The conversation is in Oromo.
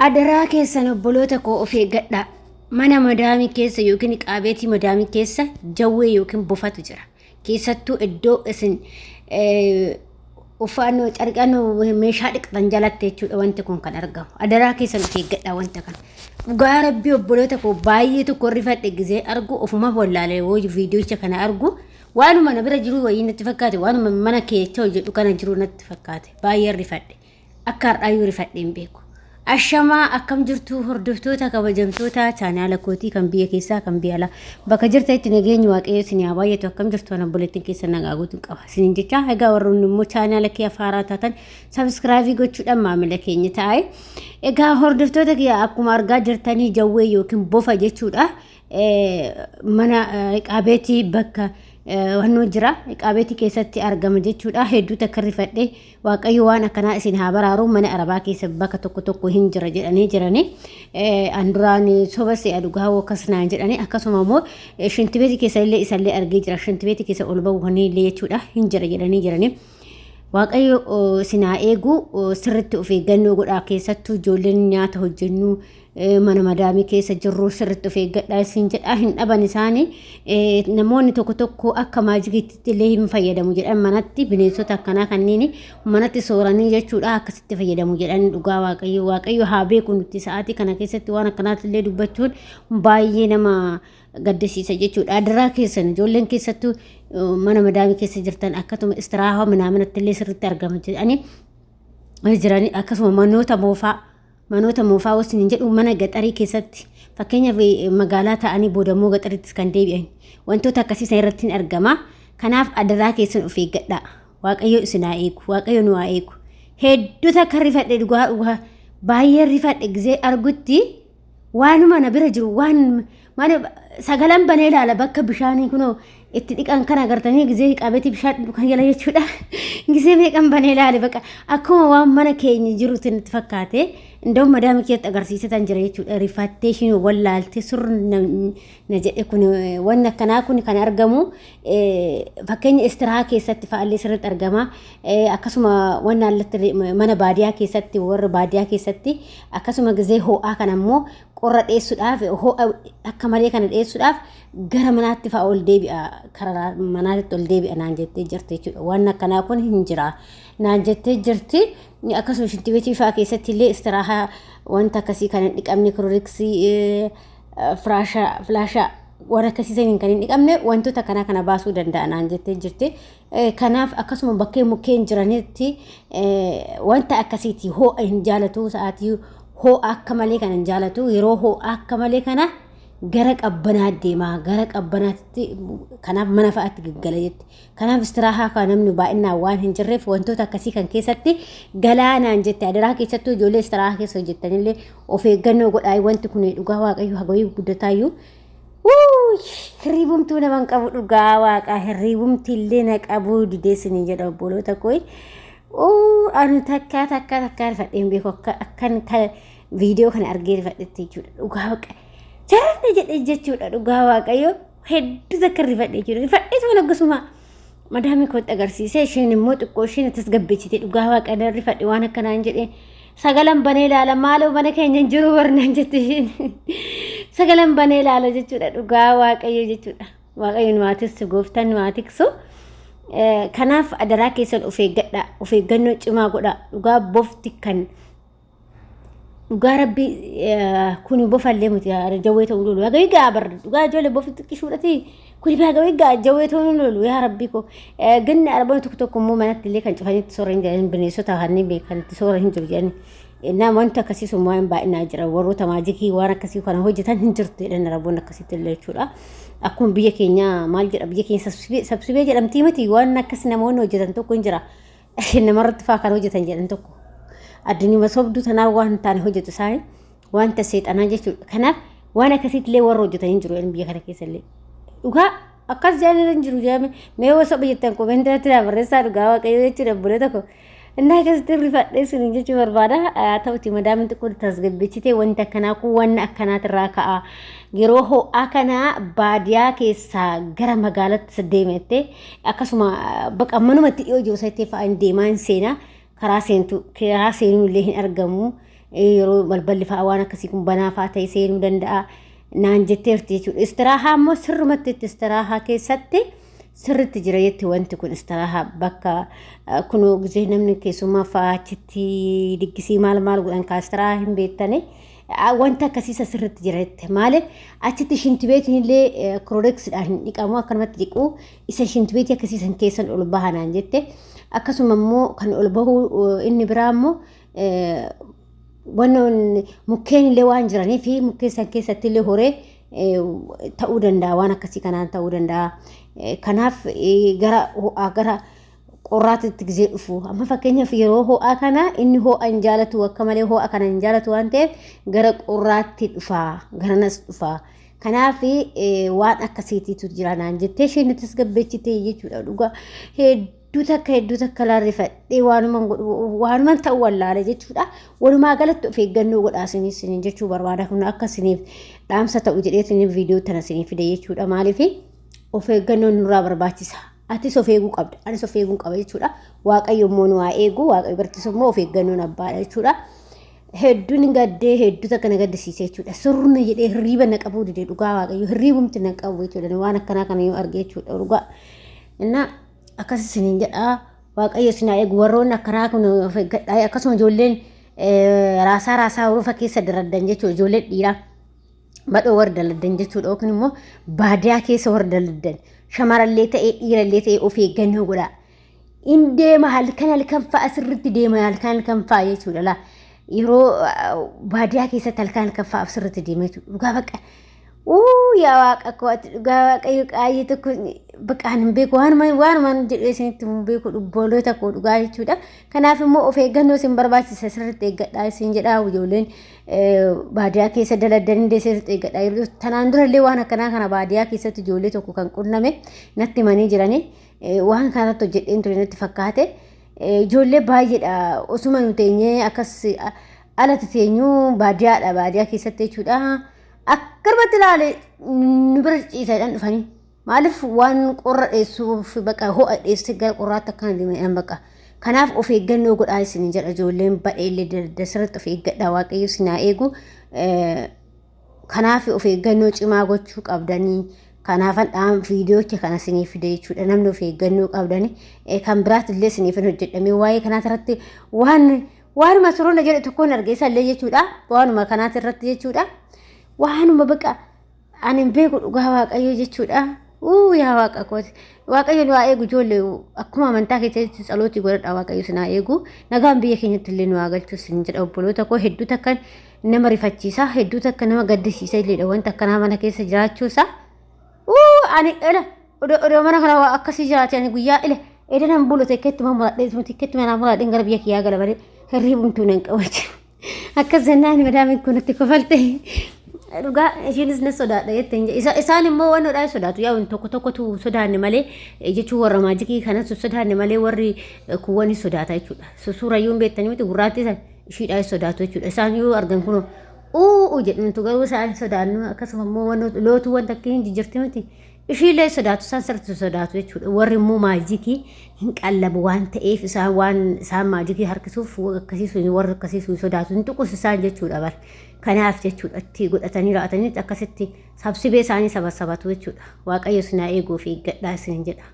Adaraa keessan obboloota koo of eeggadhaa. Mana madaamii keessa yookiin qaabeetii madaamii keessa jawwee yookiin bofatu jira. Keessattuu iddoo isin uffaannoo carqannoo meeshaa dhiqatan jalatti jechuudha wanti kun kan argamu. Adaraa keessan of eeggadhaa wanta kana. Dhugaa rabbii obboloota koo baay'ee tokko rifadhe gizee argu ofuma wallaalee woo viidiyocha kana argu waanuma na bira jiru wayii natti fakkaate waanuma mana keessa hojjedhu kana jiru natti fakkaate baay'ee rifadhe. Akka har'aayyuu rifadhee hin beeku. Ashamaa akkam jirtu hordoftoota kabajamtoota chaanaala kootii kan biyya keessaa kan biyya alaa bakka jirtanitti nageenyi waaqayyo isin haa baay'atu akkam jirtu ana obboleettiin keessa nagaa guutuun qaba isiniin jecha egaa warroonni immoo chaanaala kee afaaraa taatan sabiskiraabii gochuudhaan maamila keenya ta'e egaa hordoftoota kiyya akkuma argaa jirtanii jawwee yookiin bofa jechuudha mana qaabeetii bakka wannoo jira qaabeetii keessatti argama jechuudha hedduu takka rifadhe Waaqayyo waan akkanaa isin haa baraaru mana arabaa keessa bakka tokko tokko hin jira jedhanii jiranii an duraan soba se'a dhugaa hoo akkas naan jedhanii akkasuma immoo shintibeetii keessa illee isallee argee jira shintibeetii keessa ol bahu kanneen illee jechuudha hin jira jedhanii jiranii. Waaqayyo isin haa eegu sirritti of eeggannoo godhaa keessattuu ijoolleen nyaata hojjennu mana madaamii keessa jirru sirriitti of eeggadhaa isin jedhaa hin dhaban isaanii namoonni tokko tokko akka maajikiitti illee hin fayyadamu jedhan manatti bineensota akkanaa kanneen manatti sooranii jechuudha akkasitti fayyadamu jedhan dhugaa waaqayyo waaqayyo haa beeku nuti sa'aatii kana keessatti waan akkanaatti illee dubbachuun baay'ee nama gaddisiisa jechuudha adaraa keessan ijoolleen keessattuu mana madaamii keessa jirtan akkatuma istiraahaa minaaminatti illee sirriitti argama jedhanii jiranii akkasuma manoota moofaa Manoota moofaa wasiin hin jedhu mana gaxarii keessatti fakkeenyaaf magaalaa ta'anii boodammoo gaxarittis kan deebi'an wantoota akkasii san irratti hin argama. Kanaaf adaraa keessan of eeggadhaa. Waaqayyo isin haa eegu. Waaqayyo nu haa eegu. Hedduu takka rifadhe dhugaa dhugaa baay'ee rifadhe gizee argutti waanuma na bira jiru waan mana sagalan banee ilaala bakka bishaanii kunoo itti dhiqan kana agartanii gizee qabeetii bishaan dhugan jala jechuudha. Gizee meeqan banee ilaale bakka akkuma waan mana keenya jirutti natti fakkaate indoo madaami keetti agarsiisetan jira jechuudha. Rifattee ishiin wallaalte surna na jedhe kun wanni akkanaa kun kan argamu fakkeenya istiraa keessatti fa'aallee sirriitti argama. Akkasuma wanna allatti mana baadiyaa keessatti warra baadiyaa keessatti akkasuma gizee ho'aa kana immoo qorra dheessuudhaaf ho'a akka malee kana dheessuudhaaf gara manaatti fa'a ol deebi'a karaa manaatti ol deebi'a naan jettee jirti jechuudha. Waan akkanaa kun hin jira naan jettee jirti. Akkasuma shintibeetii fa'aa keessatti illee istiraahaa wanta akkasii kan hin dhiqamne kirooriksii firaashaa filaashaa waan akkasii saniin kan hin dhiqamne wantoota akkanaa kana baasuu danda'a naan jettee jirti. Kanaaf akkasuma bakkee mukkeen jiranitti wanta akkasiiti ho'a hin jaalatu sa'aatii ho'a akka malee kana hin jaalatu yeroo ho'a akka malee kana gara qabbanaa deema gara qabbanaatti kanaaf mana fa'aatti gaggala jetti. Kanaaf istiraahaa kan namni baay'inaan waan hin jirreef wantoota akkasii kan keessatti galaanaan jette adaraa keessattuu ijoollee istiraahaa keessa hojjettanillee of eeggannoo godhaa wanti kun dhugaa waaqayyo hagayuu guddataayyuu. Hirriibumtuu nama hin qabu dhugaa waaqaa hirriibumti illee na qabuu didee sinin jedha obboloota koo. Anu takkaa takkaa takkaa rifadheen beeku akka akkan viidiyoo kana argee rifadhetti jechuudha dhugaa waaqa. Jaranna jedhee jechuudha dhugaa waaqayyo hedduu takka rifadhe jechuudha rifadhee tuma akkasuma madaamii kootti agarsiisee isheen immoo xiqqoo isheen tasgabbeessite dhugaa waaqa nan rifadhe waan akkanaan jedhee. Sagalan banee ilaala maaloo mana keenya hin jiru barnaan jette isheen. Sagalan banee ilaala jechuudha dhugaa waaqayyo jechuudha. Waaqayyo nu haa tiksu gooftaan nu haa tiksu. Kanaaf adaraa keessan of eeggadhaa of eeggannoo cimaa godhaa dhugaa bofti kan dhugaa rabbi kuni bofallee miti jawwee ta'uu lolu haga gaa bar dhugaa ijoollee bofi xiqqishuudhati kuni haga gaa jawwee ta'uu lolu yaa rabbi ko ganni araboonni tokko tokko immoo manatti illee kan cufanitti soora hin jiran bineensota kanneen beekan itti soora hin jiru jedhani innaa wanta akkasii sun waan baay'inaa jira warroota maajikii waan akkasii kana hojjetan hin jirtu jedhan araboonni akkasitti illee jechuudha. Akkuma biyya keenya maal jedha biyya keenya sabsibee jedhamtii miti waan akkas namoonni hojjetan tokko hin jira. Namarratti faa kan hojjetan jedhan tokko. Addunyuma sobduu tanaa waan hin taane hojjetu isaanii wanta seexanaa jechuudha. Kanaaf waan akkasiitti illee warra hojjetan hin jiru biyya kana keessa illee. Dhugaa akkas jedhan hin jiru jedhame mee yoo soba jettan koomentiratti naa barreessaa dhugaa waaqayyo jechuudha obbolee tokko. Innaa akkasitti rifadhee sinin jechuu barbaada. Haa ta'uti madaamin xiqqoo tasgabbeessitee wanti akkanaa kun wanna akkanaatirraa ka'a. Yeroo ho'aa kana baadiyaa keessaa gara magaalaatti deemette akkasuma baqa manumatti dhiyoo jiru sattee fa'aa hin deemaa hin seenaa karaa seentu karaa seenuu illee hin argamu. Yeroo balballi fa'aa waan akkasii kun banaa fa'aa ta'e seenuu danda'a naan jetteerti jechuudha. Istiraahaa immoo sirrumatti itti istiraahaa keessatti sirritti jira jetti wanti kun istiraahaa bakka kunoo gisee namni keessummaa fa'aa achitti diggisii maal maal godhan kaa istiraahaa hin beektani. Wanta akkasiisa sirritti jira jette. Maaliif achitti shintibeetiin illee kirooreksiidhaan hin dhiqamu akkanumatti dhiqu isa shintibeetii akkasiisan keessan ol baha naan jette. Akkasuma immoo kan ol bahu inni biraa immoo wannoon mukkeen illee waan jiraniif mukkeen san keessatti illee horee ta'uu danda'a waan akkasii kanaan ta'uu danda'a. Kanaaf gara ho'aa gara qorraatitti gizee dhufu amma fakkeenyaaf yeroo ho'aa kana inni ho'a hin jaalatu akka malee ho'a kana hin jaalatu waan ta'eef gara qorraatti dhufa garanas dhufa. Kanaaf waan akkasiitiitu jira naan jettee isheen nuti tasgabbeessite jechuudha dhugaa hedduu takka hedduu takka laarrifadhee waanuman godhu waanuman ta'u wallaale jechuudha. Walumaa galatti of eeggannoo godhaa isiniif isiniin jechuu barbaada kun akka isiniif dhaamsa ta'u jedhee isiniif viidiyoo tana isiniif fide jechuudha maaliif of eeggannoon nurraa barbaachisa. Atis of eeguu qabda anis of eeguu qaba jechuudha. Waaqayyo immoo nu haa eegu waaqayyo birattis immoo of eeggannoon abbaadha jechuudha. Hedduun gaddee hedduu takka na gaddisiise jechuudha. Surna jedhee hirriiba na qabuu dide dhugaa waaqayyo hirriibumti na qabu jechuudha. Waan akkanaa kana yoo arge jechuudha dhugaa. Innaa akkas isiniin jedhaa waaqayyo isin haa eegu warroonni akkanaa kun of eeggadhaa akkasuma ijoolleen raasaa raasaa hurufa keessa daraddan jechuudha ijoolleen dhiiraa. Badhoo warra daladdan jechuudha yookiin immoo baadiyaa keessa warra daladdan shamarallee ta'ee dhiirallee ta'ee of eeggannoo godhaa. In deema halkan halkan fa'a sirriitti deema halkan halkan fa'a jechuudha laa. Yeroo baadiyaa keessatti halkan halkan fa'a sirriitti deema jechuudha. Dhugaa baqa. Uu yaa waaqa koo ati dhugaa waaqayyo qaayyee tokko baqa ani hin beeku waanuma waanuma jedhee isinitti hin beeku dhubbooloota koo dhugaa jechuudha. Kanaaf immoo of eeggannoo isin barbaachisa sirriitti eeggadhaa isin jedhaa ijoolleen baadiyaa keessa daladdan illee sirriitti eeggadhaa. Yeroo tanaan dura illee waan akkanaa kana baadiyaa keessatti ijoollee tokko kan qunname natti himanii jiranii. Waan kanarratti hojjedheen ture natti fakkaate. Ijoollee baay'eedha osuma nu teenyee akkas alatti teenyuu baadiyaadha baadiyaa keessatti jechuudha. Akkanumatti ilaale nu bira ciisaadhaan dhufanii. Maaliif waan qorra dheessuuf baqa ho'a dheessee gara qorraatti akkana deeman baqa. Kanaaf of eeggannoo godhaa isin jedha ijoolleen badheellee dasirratti of eeggadhaa waaqayyo isin haa eegu. Kanaaf of eeggannoo cimaa gochuu qabdanii kanaafan dhaam viidiyoocha kana isinii fide jechuudha namni of eeggannoo qabdanii kan biraatti illee isiniif hin hojjedhamee waa'ee kanaati irratti waan waanuma suruuna jedhe tokkoon arge isallee jechuudha waanuma kanaati irratti jechuudha waanuma baqa ani hin beeku dhugaa waaqayyo jechuudha. Uu yaa waaqa kooti. Waaqayyo nu haa eegu ijoollee akkuma amantaa keessatti tsalootii godhadha waaqayyo isin haa eegu. Nagaan biyya keenyatti illee nu haa galchu isin jedha obboloota koo hedduu takkan nama rifachiisa hedduu takka nama gaddisiisa illeedha wanta akkanaa mana keessa jiraachuusaa. Uu ani ela odoo mana kana waa akkasii jiraate ani guyyaa ila edda nan bulu tikkeetti mana muradhee tikkeetti manaa muradheen gara biyya kiyyaa gala malee hirriibumtuu nan qabu jechuudha. Akkas jennaan madaamiin kun itti kofalte. Dhugaa isheenis na sodaadha jette hin jedhe. Isaan immoo waan hodhaa sodaatu yaa tokko tokkotu sodaanne malee jechuun warra maajikii kanas sodaanne malee warri kuwwan hin sodaata jechuudha. Suurayyuu hin beektanii miti gurraattii san ishiidhaa hin sodaatu jechuudha. Isaan yoo argan kunoo uuu jedhamtu garuu isaan sodaannu akkasuma immoo waan lootuu wanta akka hin jijjirti miti. Ishiillee sodaatu isaan sirriitti sodaatu jechuudha. Warri immoo maajikii hin qallabu waan ta'eef isaan waan isaan maajikii harkisuuf akkasii sun warri akkasii sun sodaatu hin tuqus isaan jechuudha bar. Kanaaf jechuudha itti godhatanii raa'atanii akkasitti sabsibee isaanii sabasabatu jechuudha. Waaqayyo isin haa eeguu fi eeggadhaa isin jedha.